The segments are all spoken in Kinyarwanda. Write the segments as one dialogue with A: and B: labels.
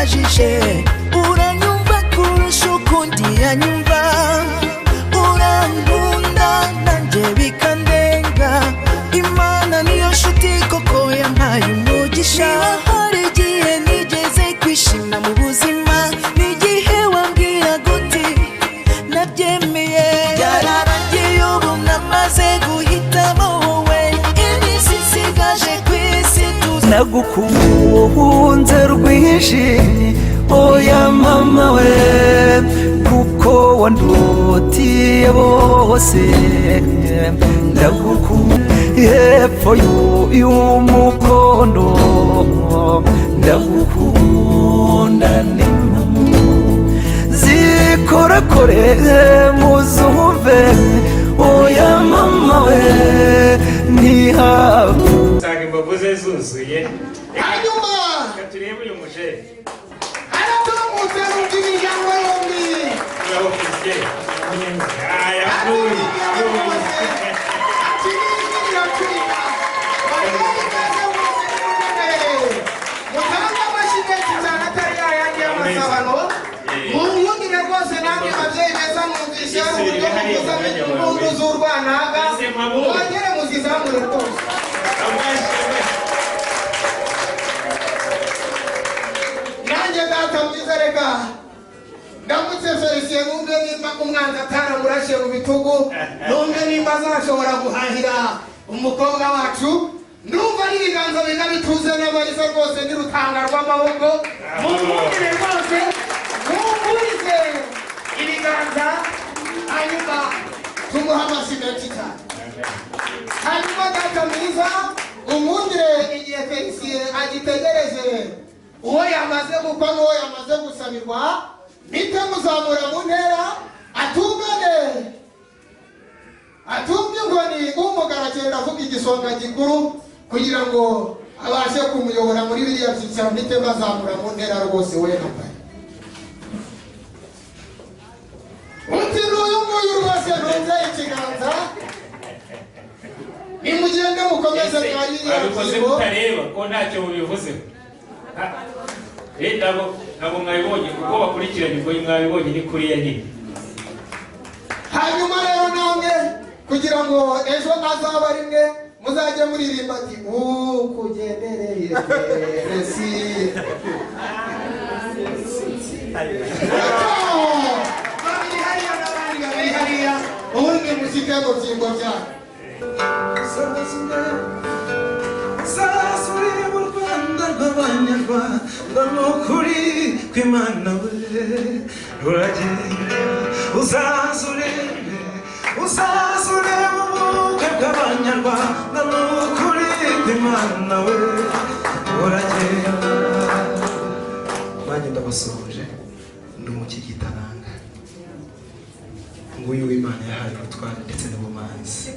A: Wandajije, uranyumva kurusha ukundi yanyumva. Urankunda nanjye bikandenga. Imana niyo nshuti koko, yampaye umugisha. Niba hari igihe nigeze kwishima mu buzima, n'igihe wambwiraga uti nabyemeye. Byararangiye, ubu namaze guhitamo wowe. Iminsi nsigaje ku isi tuzi.
B: Nagukunze rwinshi, oya mama we, kuko wandutiye bose. Ndagukunda hepfo y'umukondo, ndagukunda ni mama. Zikorakore muzumve, oya mama we, ntihapfa.
C: Usanga imbavu ze zuzuye.
D: Hanyuma
C: Reka turebe uyu mujeri.
D: Aratambutse n'ubwo imiryango yombi.
C: Uraho ofisiye yapfuye.
D: Ati n'ijwi riracurika. Bamuhe ikaze mwese, nimumenyereye. Mutange amashyi menshi cyane atari yayandi y'amasabano. Mumwumvire rwose namwe babyeyi beza, mwumvise hari uburyo muvuzamo impundu z'urwananga. Mwongere muzizamure rwose.
C: Amashyi, amashyi.
D: Nanjye data mwiza, reka ndamutse Felicien, numve nimba umwanzi ataramurashe mu bitugu, numve nimba azashobora guhahira umukobwa wacu. Ndumva n'ibiganza bina bituze n'amariza rwose n'urutanga rw'amaboko. Mumwumvire rwose, mumvurize ibiganza, hanyuma tumuhe amashyi menshi cyane. Hanyuma data mwiza, umwungire igihe Felicien agitegereje uwo yamaze gukwa n'uwo yamaze gusabirwa, mpite muzamura mu ntera, atungane, atunge inkoni. Umugara agenda avuga igisonga gikuru kugira ngo abashe kumuyobora muri biriya byicaro. Mpite bazamura mu ntera rwose, we nambaye uti n'uyu nguyu rwose ntunze ikiganza. Nimugende mukomeze mwari biriya
C: Babikoze
D: byiciro.
C: mutareba ko ntacyo mubivuzeho. Ntabwo mwabibonye kuko bakurikiranye, ubwo mwabibonye ni kuriya nyine.
D: Hanyuma rero namwe, kugira ngo ejo azaba rimwe muzajye muririmba ati ukugendereye Feresi. Babiri hariya n'abandi babiri hariya, ubundi mushyike mu byimbo byanyu.
B: Sasuri mu Rwanda rw'Abanyarwanda, ni ukuri kw'Imana we, ruragenda. Uzaza urebe, uzaza urebe ubukwe bw'Abanyarwanda, ni ukuri kw'Imana we, ruragenda. Nanjye ndabasuhuje, ndi umukigitananga nguyu w'Imana yahaye ubutwari ndetse n'ubumanzi.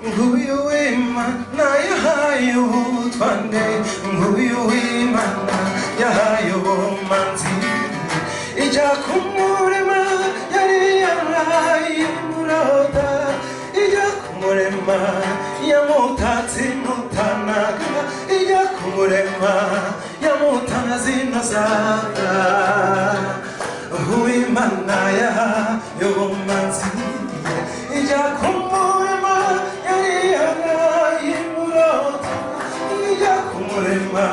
B: Nguyu w'Imana yahaye ubutware, nguyu w'Imana yahaye ubumanzi. Ijya kumurema yari yaraye murota, ijya kumurema yamutatse imutanaga, ijya kumurema yamutanaze inozaga. Uwimana yahaye ubumanzi, ijya kumurema yari yaraye murota, ijya kumurema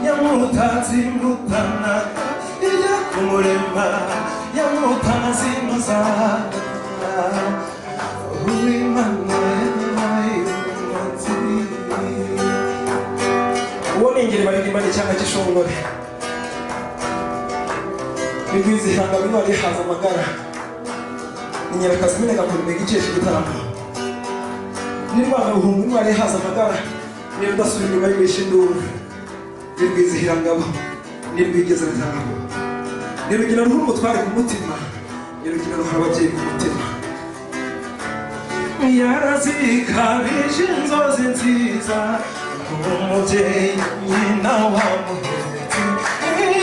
B: yamutatse imutanaga, ijya kumurema yamutanaze inozaga. Uwimana yahaye ubumanzi. Uwo ni ingeri baririmba n'icyanga cy'ishongore, ni rwizihiranga bintwari ihaza amagara, ni nyirakazi imeneka ku rumega ikesha igitaramo, ni rwanga buhungu intwari ihaza amagara, ni rudasubira inyuma y'ibisha induru, ni rwizihirangabo, ni rwigeze rutaramo, ni rugina ruhura umutware ku mutima, ni rugina ruhora ababyeyi ku mutima. Yarazikabije inzozi nziza, umubyeyi nyina wamuhetse.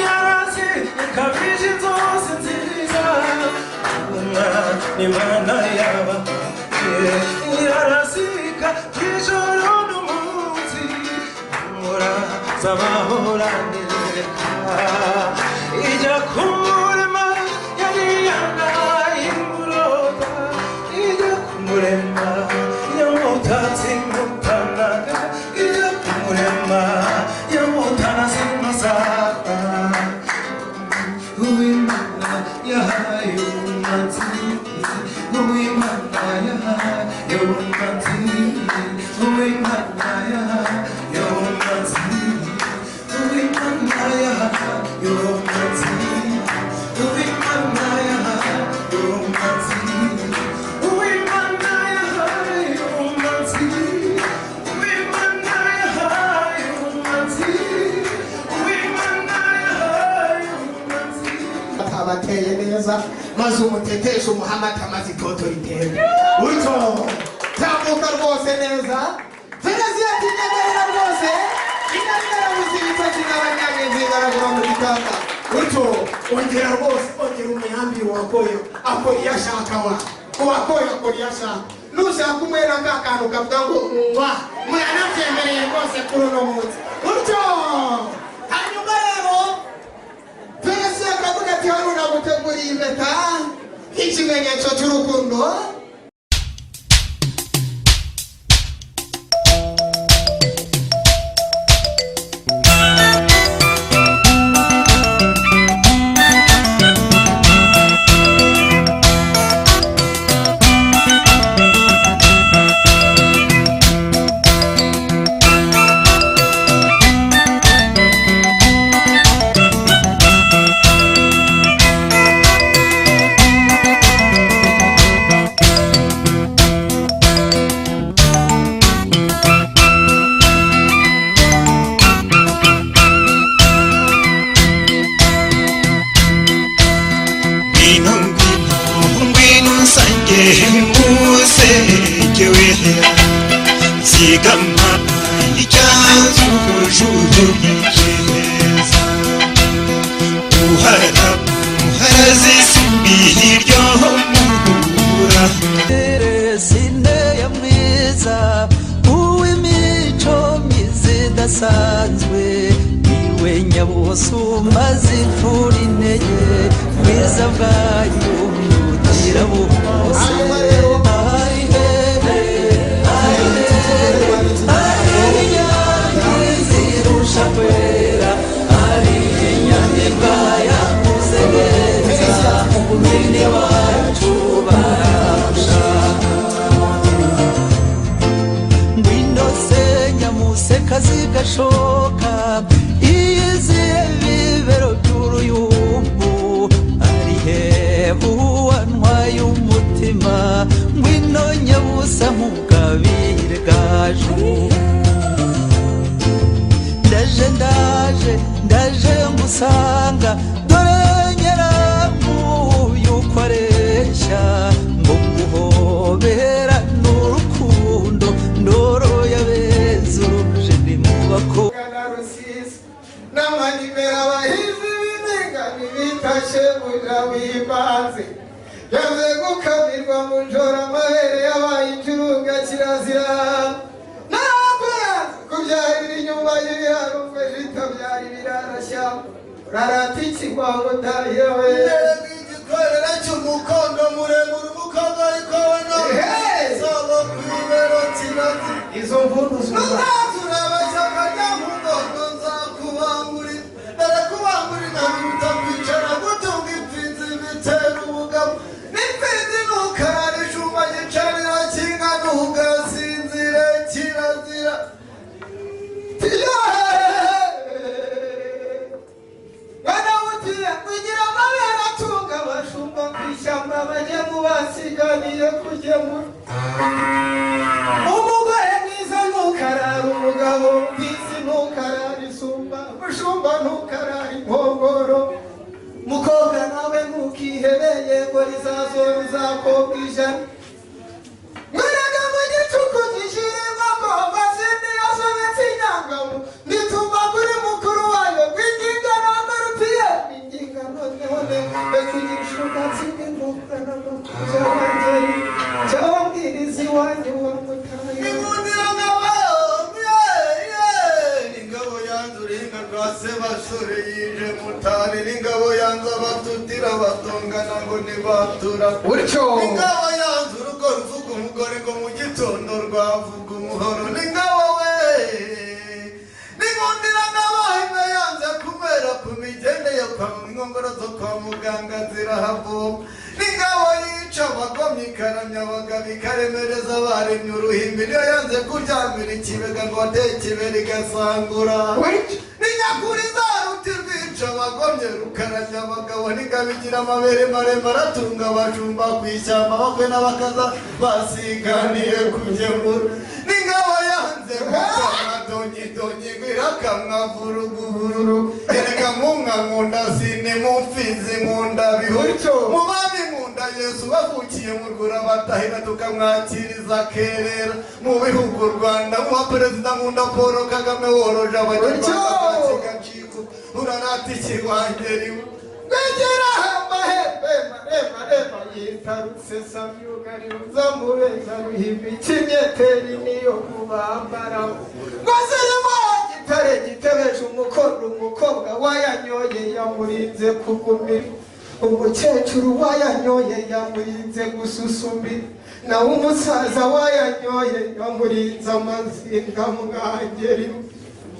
B: Yarazikabije inzozi nziza, umwana Imana yabahaye. Yarazikabije ijoro n'umunsi, mura
A: Zabahoraneka ijya kumurema yari yambaye imburoda ijya kumurema yamutatse imutanaga ijya kumurema yamutanaze masaka Uwimana yahaye ubumanzi Uwimana yahaye ubumanzi Uwimana yahaye ubumanzi Uwimana yahaye ubumanzi Uwimana yahaye ubumanzi Uwimana yahaye ubumanzi Uwimana yahaye ubumanzi Uwimana yahaye ubumanzi
D: Abateye neza maze umuteteshe umuhamata maze itoto riterwe utyo tambuka rwose neza Fereziya ati nyemerera rwose inyemerera buzibitoki n'abanyanyenzi baragura mu gitanda utyo ongera rwose ongera umuyambi wakoyo akora iyo ashaka wa uwakoyo akora iyo ashaka nushaka umwera ka kantu kavuga ngo mwa muranabyemereye rwose kuri uno munsi utyo hanyuma rero Fereziya akavuga ati hano naguteguriye impeta nk'ikimenyetso cy'urukundo.
A: Ngwino ngwino ngwino nsange musekewe zigama icyanzu ujuru ryeza uhara uhara zisumbi hirya muhura
E: Sineya mwiza uw'imico myiza idasanzwe niwe nyabusumba zimfura intege bwiza bwanyu mutira bose
D: Hanyuma rero
E: ari hehe ari hehe ari inyange zirusha kwera ari inyamibwa yakuze neza umubiri wacu bararushaka ngwino se nyamuseka zigashoka iyiziye bibero by'uruyumbu ari hebu wantwaye umutima ngwino nyabusa nkugabire gaju ndaje ndaje ndaje ngusanga dore nyiramu yuko areshya ngo nguhobera n'urukundo ndoro yabeza uruje ni mu bako
D: na Rusizi n'amanimero abahinzi b'indingani bitashe buja wibanze yavuze gukamirwa mu njoro amabere yabaye injurunga kirazira nakoranze kubyarira inyuma y'ibiraro mfeje itabyara ibirarashyamba urarata ikigwango utahiyewe
F: igikorera cy'umukondo muremure umukondo ariko wano
D: Hey!
F: sabo kwibero kinazi
D: izo mvundu zuba
F: ntuzatura abashyaka rya mugondo nzakubangurira ndarakubangurira biruta kwicara gutunga imfizi bitera ubugabo n'imfizi ntukarara ijumba gicanira kinga ntugasinzire kirazira
D: Bana kugira amabere atunga abashumba ku ishyamba bajye mu basiganiye kugemura umugore mwiza ntukarara umugabo mwiza ntukarara isumba mushumba ntukarara inkongoro mukobwa nawe ntukihebe yego rizazora uzakobwa ijana mwiraga mu gicuku gishirimo amazina yasobetse inyangamo nituma kuri mukuru wayo rw'inginga n'amarupiye inginga noneho bekugisha ubwatsi bw'inkoko n'amakuza wangeri cyababwiriza iwanyu wa mutayo
F: Ingundira ngabo, ye, ye, ingabo yanzura gasore yije mutari n'ingabo yanze abatutira batongana ngo ntibatura.
D: Utyo.
F: Ingabo yanze urugo ruvuga umugore ngo mu gitondo rwavuga umuhoro. N'ingabo we n'inkundira n'abahime yanze kumera ku migende yo kwa inkongoro zo kwa muganga zirahavoma. N'ingabo yica abagomyi ikaramya abagabo ikaremereza abaremye uruhimbi, niyo yanze kuryamira ikibega ngo ateke ibere igasangura.
D: Utyo.
F: N'inyakuri zaruti rwica abagomye rukaramya abagabo, n'ingabo igira amabere maremare atunga abajumba ku ishyamba bakwe n'abakaza basiganiye kugemura. N'ingabo yanze gukama donyi donyi irakamwa vuruguvururu. Erega munka nkunda sine mu mfizi nkunda bihu.
D: Utyo.
F: Mu bami nkunda Yesu bavukiye mu rwura batahira tukamwakiriza kerera mu bihugu Rwanda. Mu baperezida nkunda Paul Kagame woroje abanyarwanda.
D: Utyo.
F: Gaciko urarata ikigwangeriwe.
D: Begera amahembe maremare bayitarutse samyugariro zamureza ruhimbi kinyeteri niyo mubambara ngo zirimo gitare gitebeje umukondo. Umukobwa wayanyoye yamurinze kugumira, umukecuru wayanyoye yamurinze gususumira, nawe umusaza wayanyoye yamurinze amazinga. Mwangeri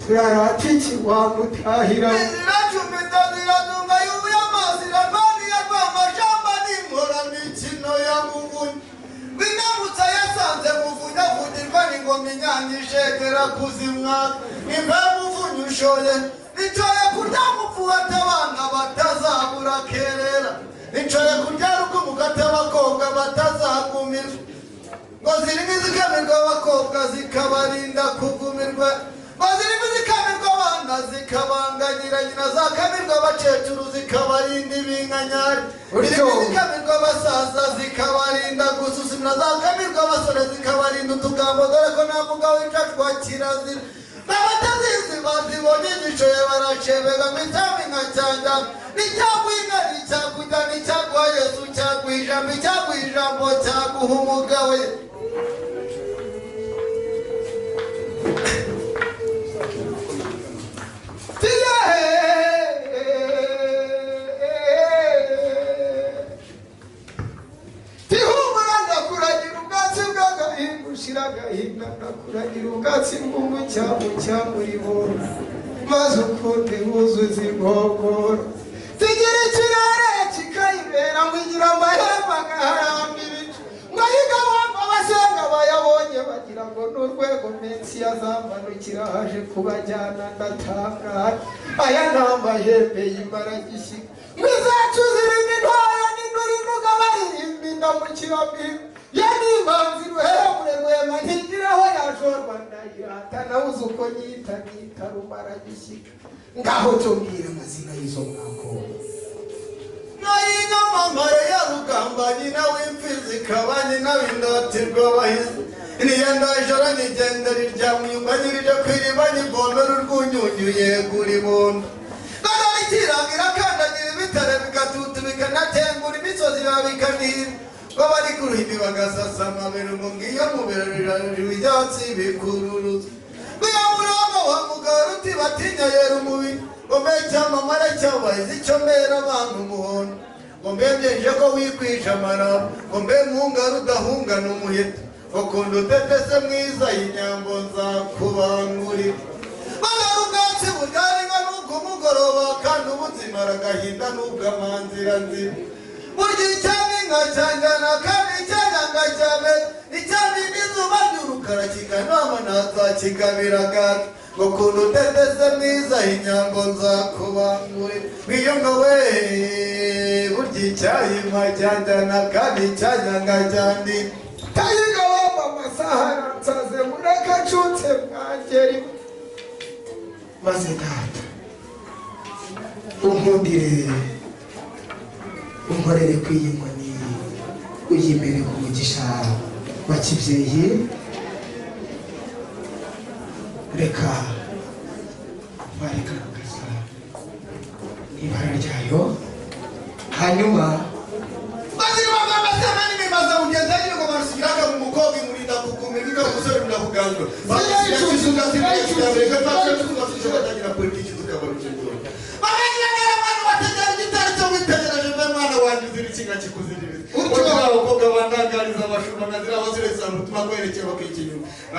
D: turarata iki wamutahira.
F: Ziracumita ziratunga yubuye amazi irarwaniye rwamashamba n'inkora mikino ya Muvunyi. Rwinamutsa yasanze Muvunyi avugirwa n'ingoma inyanya ishegera kuzimwa. Imve Muvunyi ushoye nicoye kurya mupfu abana batazabura kerera, nicoye kurya rukumukate abakobwa batazagumirwa. Ngo zirimo izikamirwa abakobwa zikabarinda kugumirwa, ngo zirimo izikamirwa abana zikabanganyira nyina, zakamirwa abakecuru zikabarinda ibinkanyari.
D: Utyo.
F: Zirimo izikamirwa abasaza zikabarinda gususimira, zakamirwa abasore zikabarinda utugambo, dore ko nta mugabo wicacwa kirazira. N'abatazizi bazibonye igishoye baracebega ngo icyampa inka cyanja n'icyaguha inka n'icyakujya n'icyaguha Yesu cyaguha ijambo icyaguha ijambo cyaguha umugabo.
D: Tihumura ndakuragira ubwatsi bw'agahinda ushira agahinda, ndakuragira ubwatsi bw'umucyamu cyamuribo maze ukunde wuzuza inkongoro. Tugira ikirere kikayibera ngo igira amahembe agaharamba ibicu ngo ayigabamba abasenga bayabonye bagira ngo n'urwego minsi yazamanukira haje kubajyana. Ndatangara aya ni amahembe y'imaragishyika ngo izacu zirimo intwara n'indurinuga baririmba indamukiramihigo ya n'imanzi ruhebure rwema ntigira aho yashorwa ndayirata nawe uzi uko nyita nyita rumaragishyika. Ngaho tubwire amazina y'izo mwakobwa.
F: Nayinamamare ya rugamba nyina w'imfizi ikaba nyina w'indatirwa abahizi niyandajoro nyigendera irya mwumba nyirije ku iriba nyivomera urwunyunyu yegura ibondo. Bararikiranga irakandagira ibitare bigatutu bikanatengura imisozi biba bikanihira ngo bari ku ruhimbi bagasasa amabere ngo ngiyo mu birori ibyatsi bikururuzwa. Ngiyo murongo wa mugabo ruti batinya yera umubiri ngo mbe cyamamare cyabahize icyo mbera abantu umuhondo ngo mbe byenje ko wikwije amaraba ngo mbe mwunga rudahungana umuheto ngo kunda utetese mwiza y'inyambo nzakubangurira. Bagara ubwatsi buryarinka n'ubw'umugoroba kandi ubuzimara agahinda n'ubw'amanzira nzima. Burya icyama inka cyanjyana kandi icyanyanga cyane icyama n'izuba ry'urukara kikanama ntazakigabira gato ngo kuntu utetese mwiza inyambo nzakubangurira. Ngiyo ngo we burya icyayima cyanjyana kandi icyanyanga cyandi.
D: Tayiga wamba amasaha aransaze mureke ncutse mwangeri.
B: Maze data unkundire unkorere ku iyi nkoni uyimere ku mugisha wa kibyeyi. Reka barikagaza n'ibara ryayo hanyuma
F: Bazira n'imimaza mugenzi y'ingoma rusigiraga mu mukobwa imurinda kugumira inka umusore imurinda kuganzwa.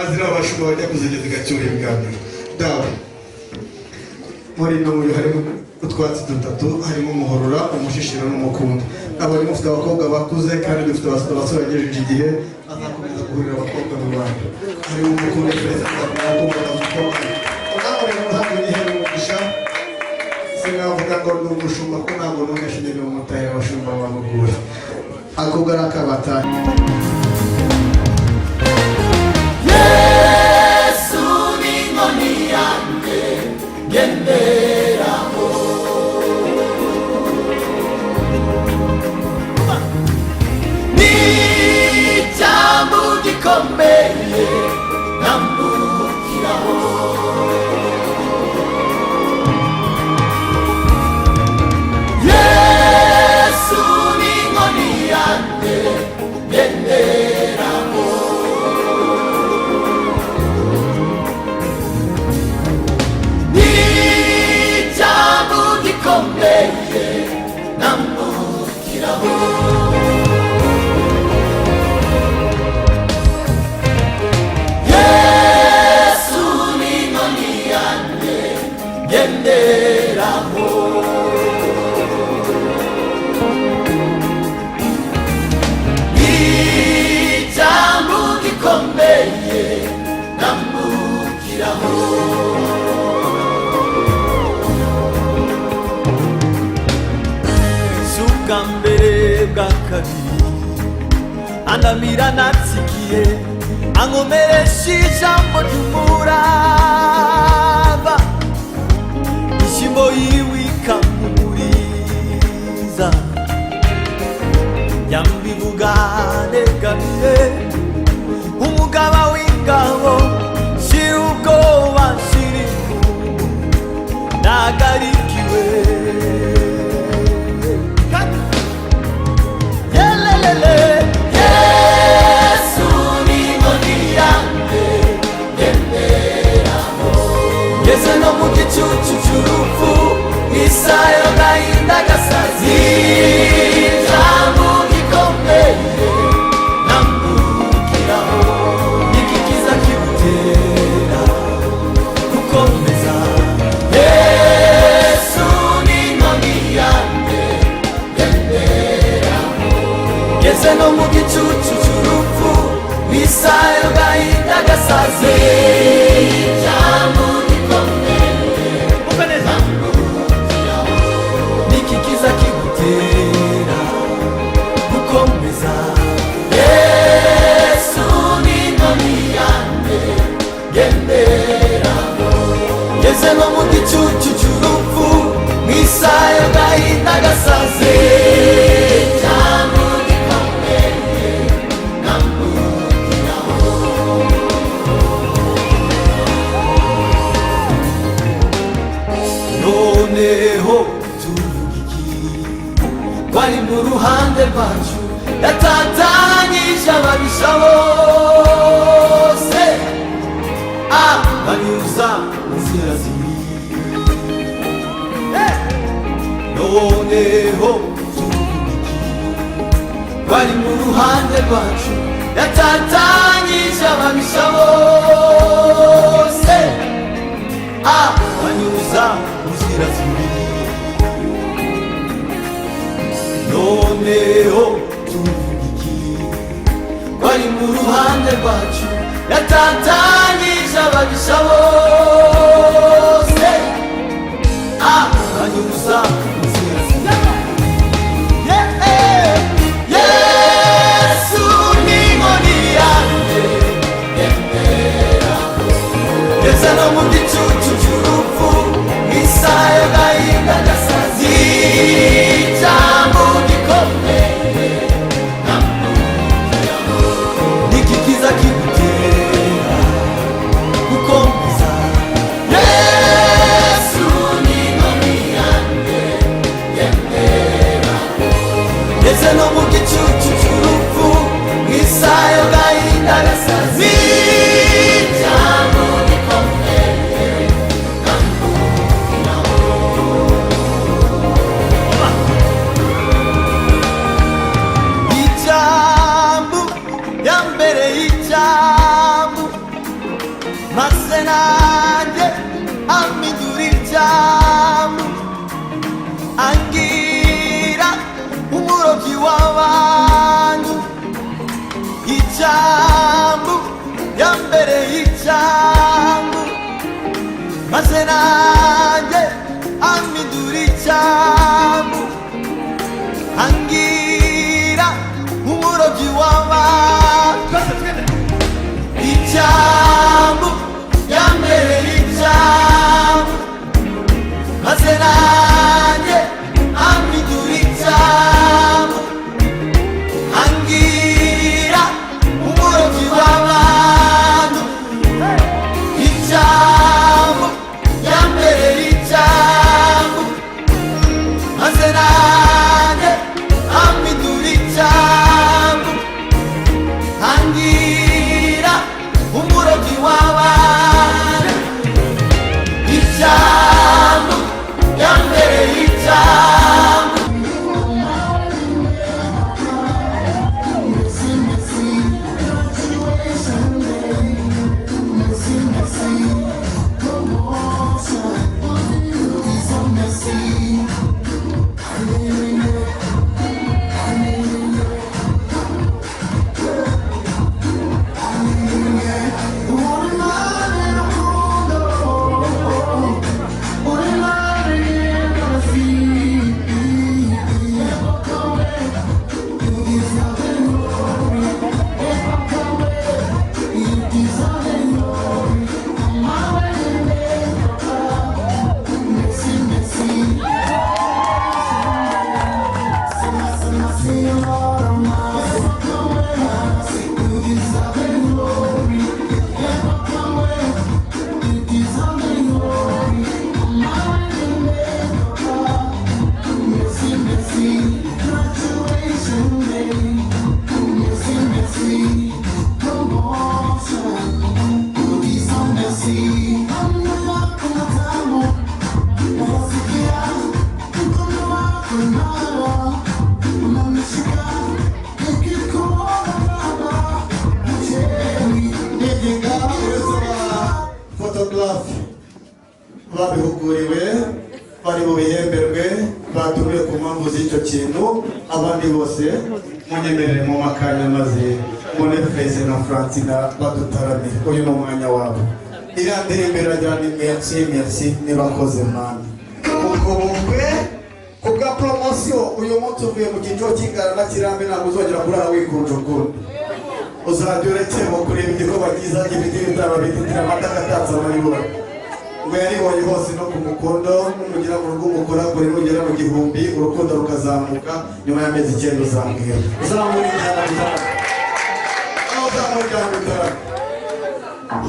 F: Azira abashumba bajya kuzigeza igacyura ibiganiro. Dawe, muri ino muriro harimo utwatsi dutatu, harimo umuhorora, umushishiro n'umukundo. Abari mufite abakobwa bakuze, kandi dufite abasore bagejeje igihe azakomeza guhurira abakobwa mu bantu. Harimo umukundo, perezida azakomeza umukobwa unamureba ntabwo yihere umugisha. Sinavuga ngo ni umushumba ko ntabwo numeshe ni umutahe, abashumba bamugura akugara akabatahe.
E: Yesu ni inkoni yanjye ngenderaho, ni icyambu gikomeye nambukiraho. Yesu ni inkoni yanjye ngenderaho, icyambu gikomeye nambukiraho. Yesu ni inkoni yanjye ngenderaho, icyambu gikomeye nambukiraho. Si ubwa mbere, bwa kabiri andamira natsikiye, ankomeresha ijambo ry'umurava, ishyimbo yiwe ikampumuriza, yambivuga negamiye umugaba w'ingabo. Shira ubwoba, shira impumu, nagarikiwe. Yelelele. Yesu ni inkoni yanjye ngenderaho, ngeze no mu gicucu cy'urupfu, isayo gahinda gasazi, ijambo gikomeye nambukiraho. Iki kiza kigutera gukomeza. Yesu ni inkoni yanjye ngenderaho, ngeze no mu gicucu cy'urupfu, isayo gahinda gasaze, ijambo gikomeye nambukiraho. Niki kiza kigutera gukomeza? Yesu ni inkoni yanjye ngenderaho, ngeze no mu gicucu cy'urupfu, mu isayo gahinda gasaze, ijambo gikomeye nambukiraho. Noneho tuvuga iki ko ari mu ruhande rwacu, yatatanyije ababisha bose, abanyuza mu nzira zibiri. Noneho tuvuga iki ko ari mu ruhande rwacu, yatatanyije ababisha bose, abanyuza mu nzira zibiri. Noneho tuvuga iki ko ari mu ruhande rwacu, yatatanyije ababisha bose, abanyuza mu nzira zibiri. Yesu ni inkoni yanjye ngenderaho, ndetse no mu gicucu cy'urupfu, isayo gahinda gasazi, ijambo gikomeye nambukiraho. Niki kiza kigutera gukomeza? Yesu ni inkoni yanjye ngenderaho, ndetse no mu gicucu cy'urupfu, isayo gahinda gasazi, ijambo gikomeye. Nanjye amindura icyamu, angira umurobyi w'abantu. Icambu yambereye icambu, maze nanjye amindura icambu, angira umurobyi w'abantu. Icambu yambereye icambu, maze nanjye amindura icambu, angira umurobyi w'abantu. Icambu yambereye icambu, maze nanjye amindura icambu, angira umurobyi w'abantu. Icambu yambereye icambu.
F: Niginga uretse ba photographe babihuguriwe bari bubihemberwe, batumiwe ku mpamvu z'icyo kintu. Abandi bose munyemerere mu makanya, maze mbone Feze na Francina badutaramire. Uyu ni umwanya wabo. Iriya ndirimbo iragira ni merci, merci nibakoze mani ubwo bukwe ku bwa poromosiyo. Uyu munsi uvuye mu cyiciro cy'ingara na kirambi, ntabwo uzongera kurara wikunje ukundi. Uzajya urekemo kureba igikorwa cyiza gifite ibitaro bititira amata agatatse amayibura ngo yaribonye hose no ku mukondo. Numugera mu rugo umukorakore, nugera mu gihumbi urukundo rukazamuka, nyuma y'amezi 9 uzambwira. Uzamura injyana bitanu, aho uzamura injyana bitanu.
E: Thank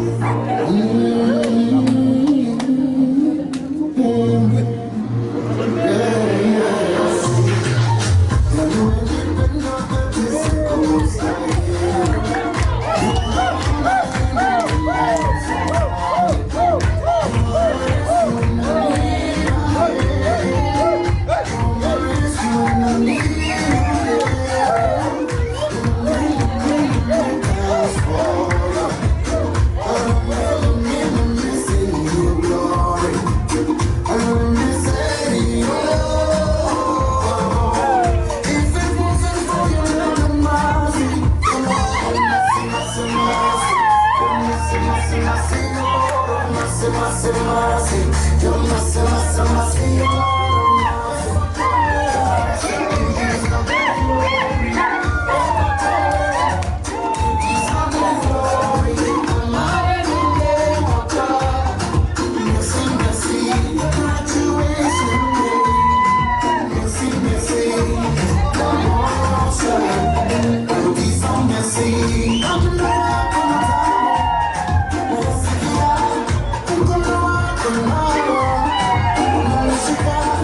E: you.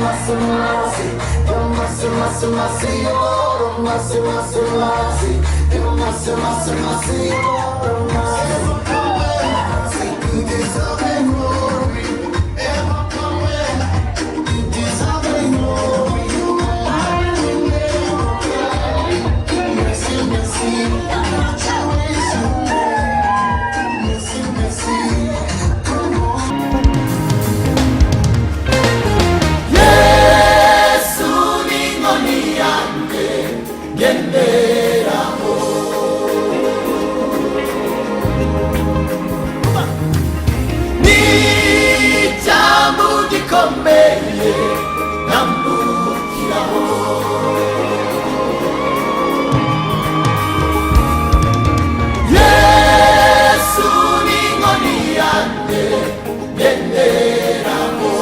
E: mercy, mercy. Your mercy, mercy, mercy, Lord of mercy, mercy, mercy. Your mercy, mercy, mercy, Lord of mercy.
F: You deserve the glory. Ever come You deserve the glory. Mercy, mercy, mercy, mercy.
E: Yesu ni inkoni yanjye ngenderaho. Ni icyambu gikomeye nambukiraho. Yesu ni inkoni yanjye ngenderaho.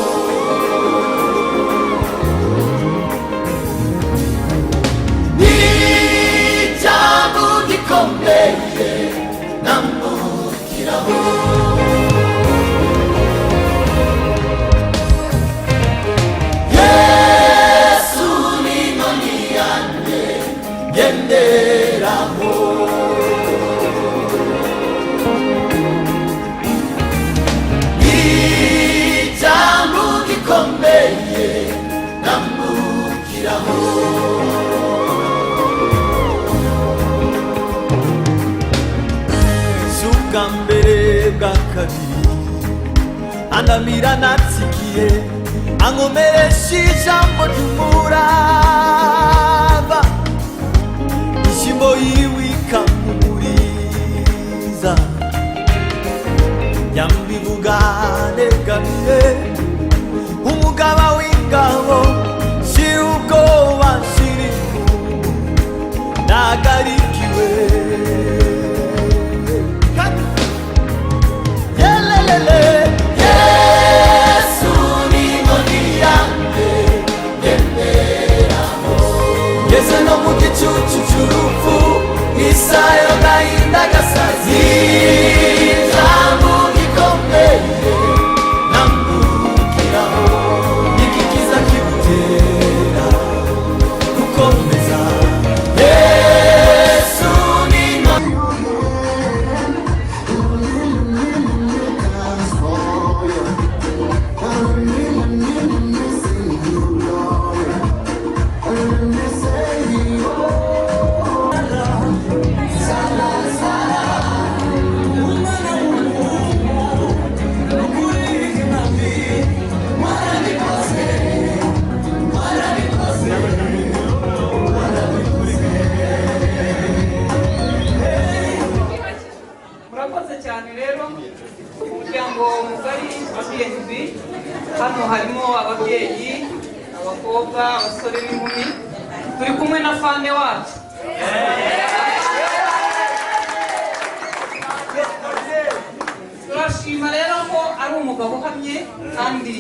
E: Icyambu gikomeye nambukiraho. Yesu ni inkoni yanjye ngenderaho. Icyambu gikomeye nambukiraho. Si ubwa mbere, bwa kabiri anamira natsikiye, ankomeresha ijambo ry'umurava, ishyimbo yiwe ikampumuriza, yambivuga negamiye umugaba w'ingabo. Shira ubwoba, shira impumu, nagarikiwe. Yelelele. Yesu ni inkoni yanjye ngenderaho. Ngeze no mu gicucu cy'urupfu, isayo gahinda gasazi, ijambo gikomeye nambukiraho. Iki kiza kigutera gukomeza. Yesu ni inkoni.
G: Murakoze cyane rero, umuryango mugari wa BNB. Hano harimo ababyeyi, abakobwa, abasore n'inkumi. Turi kumwe na fane wacu. Turashima rero ko ari umugabo uhamye kandi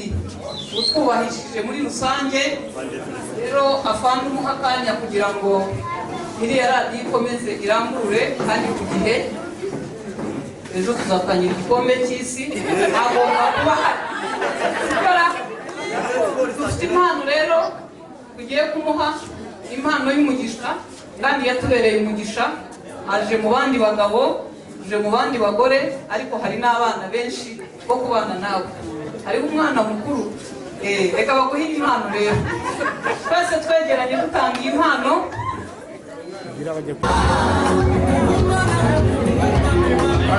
G: utwubahishije muri rusange. Rero afande, umuha akanya kugira ngo iriya radiyo ikomeze irangurure kandi ku gihe. Ejo tuzatangira igikombe cy'isi, agomba kuba ahari. Gukora dufite impano rero tugiye kumuha, impano y'umugisha, kandi yatubereye umugisha. Aje mu bandi bagabo, aje mu bandi bagore, ariko hari n'abana benshi bo kubana nawe. Hariho umwana mukuru. Reka baguhe impano rero, twese twegeranye dutanga iyi impano.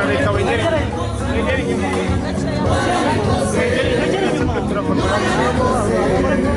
C: Reka wegere, wegere inyuma, wegere inyuma, turafotora.